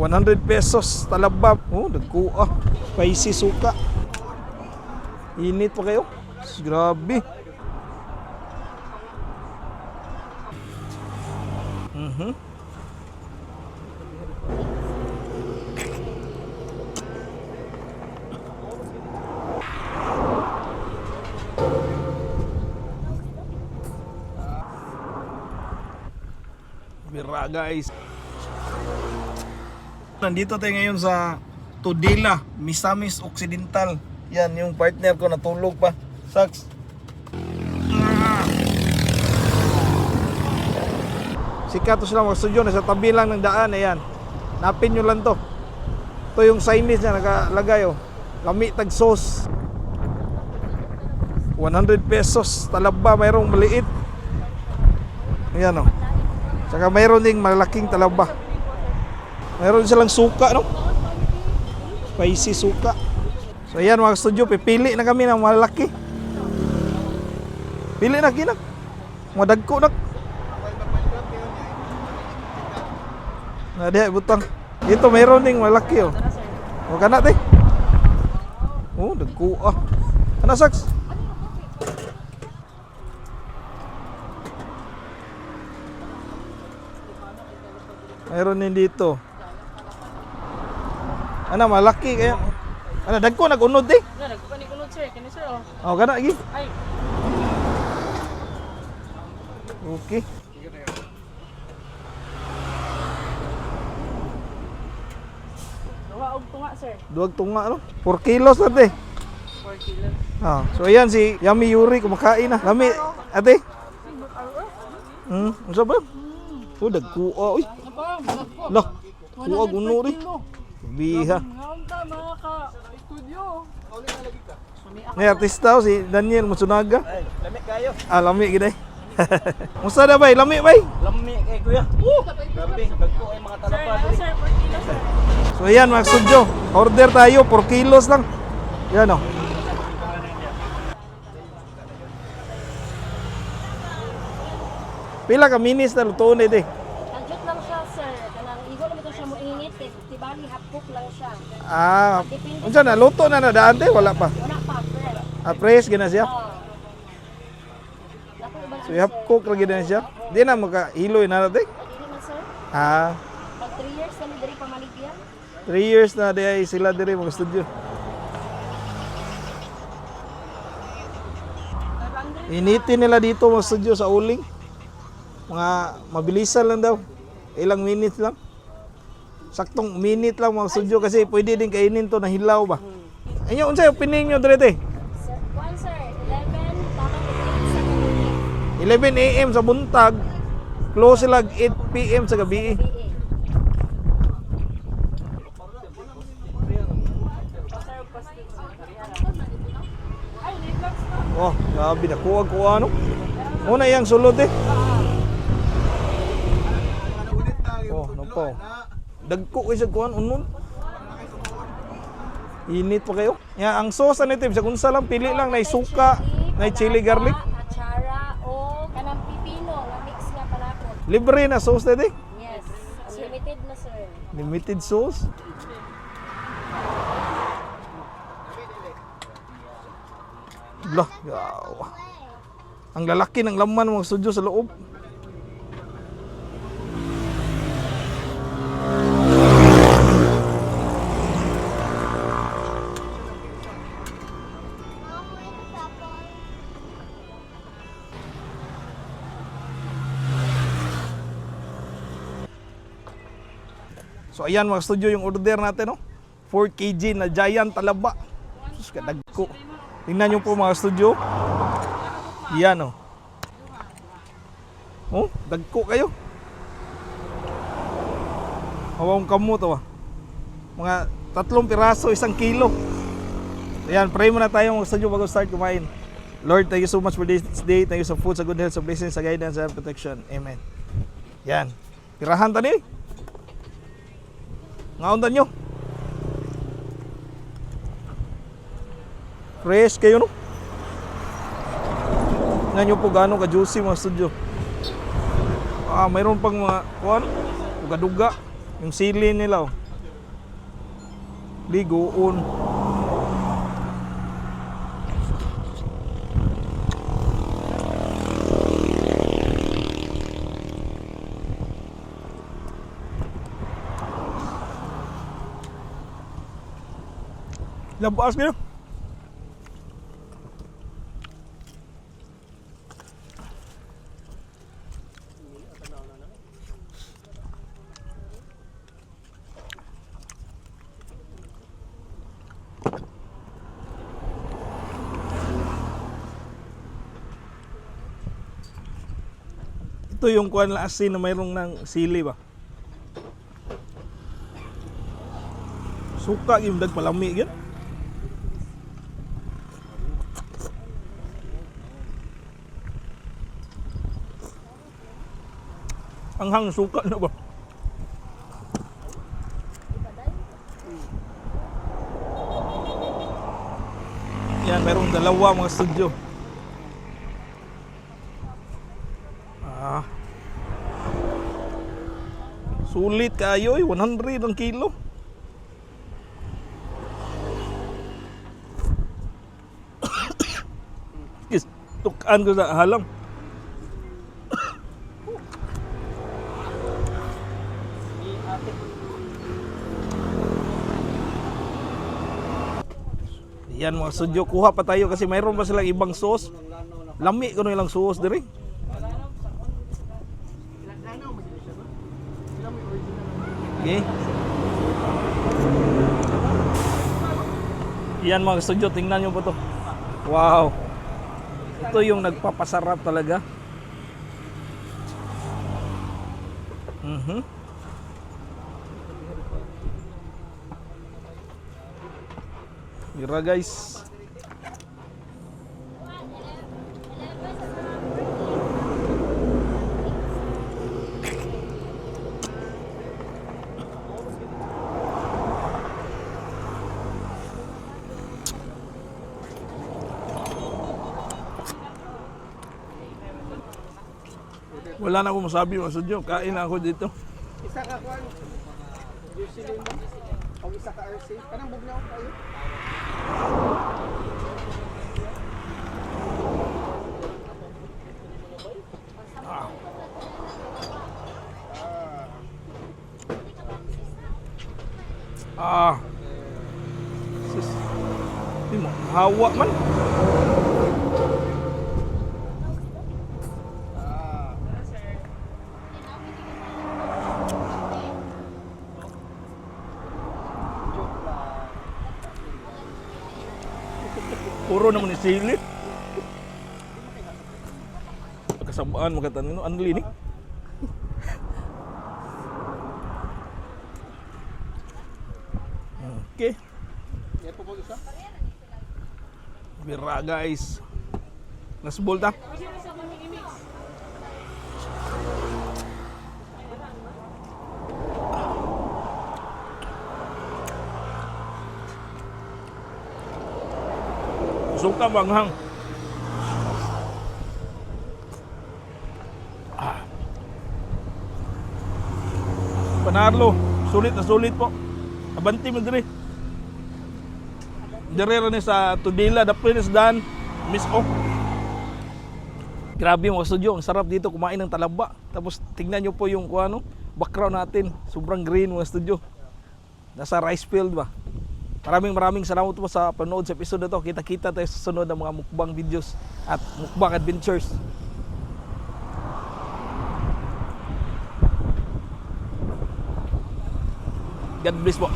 100 pesos talaba. Oh, nagkuha. Spicy suka. Init pa kayo. Grabe. Bira, guys. Nandito tayo ngayon sa Tudela, Misamis Occidental. Yan, yung partner ko natulog pa. Saks. Sikat to sila mga studio, nasa tabi lang ng daan. Ayan. Napin nyo lang to. Ito yung signage na nakalagay. Oh. Lami tag sauce. 100 pesos. Talaba, mayroong maliit. Ayan oh. Saka mayroon ding malaking talaba. Mayroon silang suka, no? Spicy suka. So ayan mga studio, pipili na kami ng malaki. Pili na, kinak. Madagko na. Na diha, butang. Dito mayroon ding malaki, oh. O kana, te. Oh, dagko ah. Ana saks. Mayroon din dito. Ana malaki kaya. Ana dagko nagunod eh. Na, nagpanik unod, sir. Kini sir, oh. Oh, kana gi. Ay, Okay. duha og tunga, sir. Duwag tunga no. 4 kilos na te. 4 kilos. Ah, so ayan si Yummy Yuri kumakain na. Lami ate. Unsa ba? Oh, dagko ah, uy. Lah, kuha guno ri. Biha. Ngaon ta mga ka studio. Ni artista oh, si Daniel Mutsunaga. Ay, lami kayo. Ah, lami gid ay. Musta na bay? Lami bay? Lami kay kuya. Grabe, dagko ay mga Sir, talaba. ano sir, 4 kilos, sir. So ayan mga studio, order tayo 4 kilos lang. Yan oh. Pila ka minutes na lutuon ito eh. Tagyot lang siya, sir. Kanang igo lang ito siya mo init kay tibali half cook lang siya. Ah, unsa na luto na na daan te? Wala pa. Wala pa, fresh. Ah, fresh gina siya. Oh. Dako ba So half cook lagi na siya. Di na makahiloy na natin. Dili man, sir. Ah, Pag 3 years na ni diri pamaligyan. 3 years na di ay sila diri mga studio. Initin nila dito mga studio sa uling. Mga mabilisan lang daw. Ilang minutes lang. Saktong minute lang mga studio kasi pwede din kainin to na hilaw ba. Inyo unsa yung opinion nyo dire te? Sir, kuan sir, 11 tamang 8 sa gabi. 11 AM sa buntag, close sila 8 PM sa gabi. BA. Oh, grabe na kuha kuha no. Una iyang sulod eh. Oh, no po. Dagko kay sa kuan unon. Init pa kayo. Ya, ang sauce ani sa unsa lang pili lang nay suka, nay chili garlic. Atsara o kanang pipino nga mix nga panakot. Libre na sauce na eh. Yes, unlimited na, sir. Limited sauce. Lah, yaw. Ang lalaki ng laman ng mga studio sa loob. So ayan mga studio yung order natin no. 4 kg na giant talaba. Sus kadagko. Tingnan niyo po mga studio. Yan oh. Oh, dagko kayo. Hawang kamot oh. Mga 3 piraso, 1 kilo. Ayan, pray muna tayo mga studio bago start kumain. Lord, thank you so much for this day. Thank you sa food, sa good health, sa blessings, sa guidance, and protection. Amen. Yan. Tirahan tani. Ngaon nyo. Fresh kayo no. Tingnan nyo po gaano ka-juicy mga studio. Ah, mayroon pang mga kuan, duga-duga. Yung sili nila oh. Ligoon. Labas kayo. Ito yung kuan la asin na mayroong ng sili ba? Suka yung palami gyud. Anghang suka na ba? Yan, merong dalawa mga studio. Ah. Sulit kayo eh, 100 ang kilo. Is, tukan ko sa halang. Yan mga studio, kuha pa tayo kasi mayroon pa silang ibang sauce. Lami ko ilang sauce diri. Okay. Yan mga studio, tingnan nyo po to. Wow. Ito yung nagpapasarap talaga. Mira guys. Wala na akong masabi mga studio. Kain na ako dito. Isa ka kuan. Jersey limo. O isa ka RC. Kanang bugnaw kayo. Ah. Sus. Di mo hawa man. Puro naman ni sili. Kasabaan makatanin no anli ni. Okay. Yan po po isa. Bira guys. Last ball ta. Suka banghang. Ah. Panarlo, sulit na sulit po. Abanti mo dire. Dire ra ni sa Tudela, the Prince Dan, Miss O. Grabe mga studio, ang sarap dito kumain ng talaba. Tapos tingnan nyo po yung kung ano, background natin. Sobrang green mga studio. Nasa rice field ba? Maraming maraming salamat po sa panood sa episode na to. Kita-kita tayo sa sunod ng mga mukbang videos at mukbang adventures. God bless po.